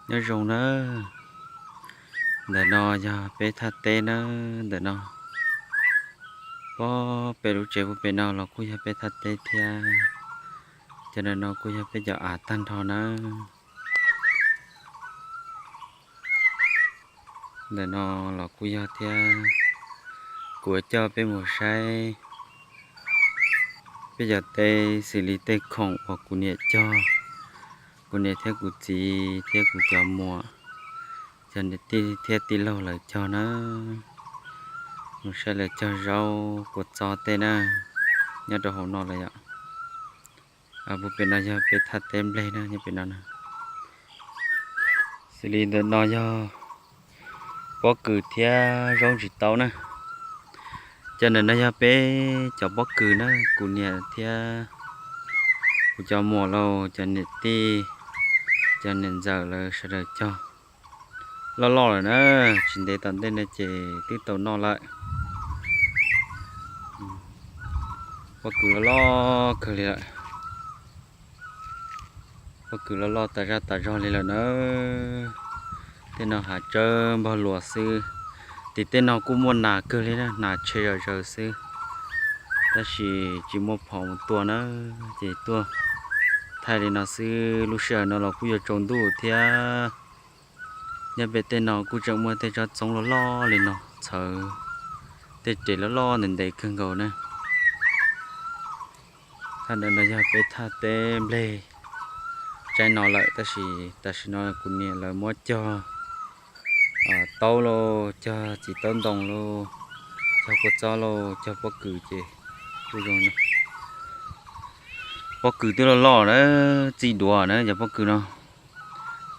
Nyob zoo nawb. Ntawm no yog peb thaj teb nawb, ntawm no. Pob peb lub tsev puag pem no los kuj yog peb thaj teb thiab. Cov ntawm no kuj yog peb cov av tag nrho nawb. Ntawm no los kuj yog thiab. Kuv coj peb mus saib peb cov teb xws li tej khoom uas kuv niam cog, kuv niam thiab kuv txiv thiab kuv cov muam, cov niam tij thiab tij laug lawv cog na. Mus saib lawv cog zaub kua txob tej na, nyob rau hauv no lawm yom. Puag pem no yog peb thaj teb nplej na, nyob pem no na. Xws li ntawm no yog pob kws thiab zaub ntsis taub na. Cov ntawm no yog peb cov pob kws na, kuv niam thiab kuv cov muam lauj, cov niam tij, cov niam ntxawm lawv sawv daws cog. Loj loj lawm na, tsis ntev tom ntej no ces twb tau noj lawm. Pob kws loj loj kawg li lawm. Pob kws loj loj tas zaj tas zog li lawm na. Tej no hav tsawb npog luas xwb. Tim tej no kuj muaj nas kawg li na, nas tshe zom zaws xwb, tab sis tsis muaj phom mus tua na, ces tuaj thaij li no xwb. Lub sij hawm no los kuj yuav tsaus ntuj thiab. Nyob pem tej no kuj tseem muaj tej tsob txoob loj loj li no txhawv tej res loj loj ntev ntev kawg nkaus na. Thaj ntawm no yog peb thaj teb nplej tsaib no lawm, tab sis tam sim no kuv niam lawv muab cog taub lauj, cog txiv taub ntoo lauj, cog kua txob lauj, cog pob kws ces kuj zoo. Pob kws twb loj loj na, txij duav na, cov pob kws no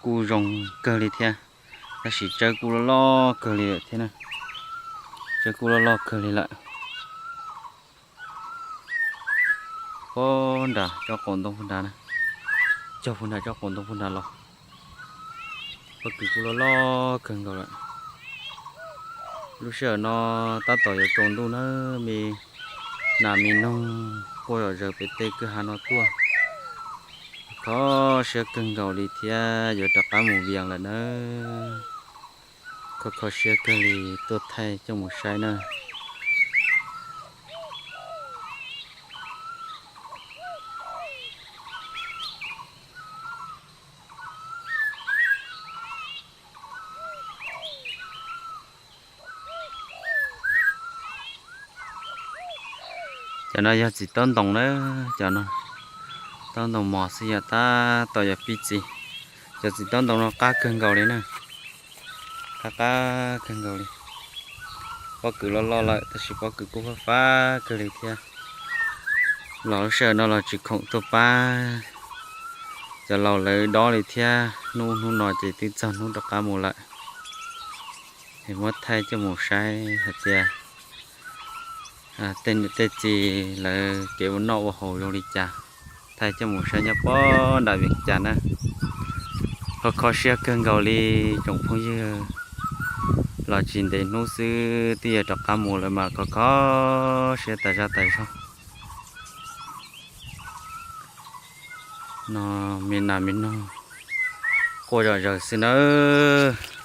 kuj zoo kawg li thiab, tab sis tsawb kuj loj loj kawg li thiab na. Tsawb kuj loj loj kawg li lawm. Pob nram tsob qau ntoo puag nrad na, cog puag nram tsob qau ntoo puag nrad los. Pob kws kuj loj loj kawg nkaus lawm. Lub sij hawm no tab tom yuav tsaus ntuj na, me nas me noog quaj zom zaws pem tej kwj ha no tuaj. Kho siab kawg nkaus li thiab, yuav rov qab mus Vias lawm na. Kho kho siab kawg li, tuaj thaij coj mus saib na. Cov no yog txiv taub ntoo na, cov no taub ntoo mos xwb, yog tab tom yuav pib txiv. Cov txiv taub ntoo no qab kawg nkaus li na, qab qab kawg nkaus li. Pob kws loj loj lawm tab sis pob kws kuj fab fab kawg li thiab. Los lub sij hawm no los tsis khoom tuaj pab cov laus lawv dob li thiab, hnub hnub no ces twb txog hnub rov qab mus lawm. Es muab thaij coj mus saib hais tias tej niam tej txiv lawv kev ua noj ua haus zoo li cas, thaij coj mus saib nyob pob nram Vias Cas na. Kho kho siab kawg nkaus li tsoom phooj ywg, los tsis ntev hnub xwb twb yuav rov qab mus lawm mas kho kho siab tas zaj tas zog. No me nas me noog quaj zom zaws xwb nawb.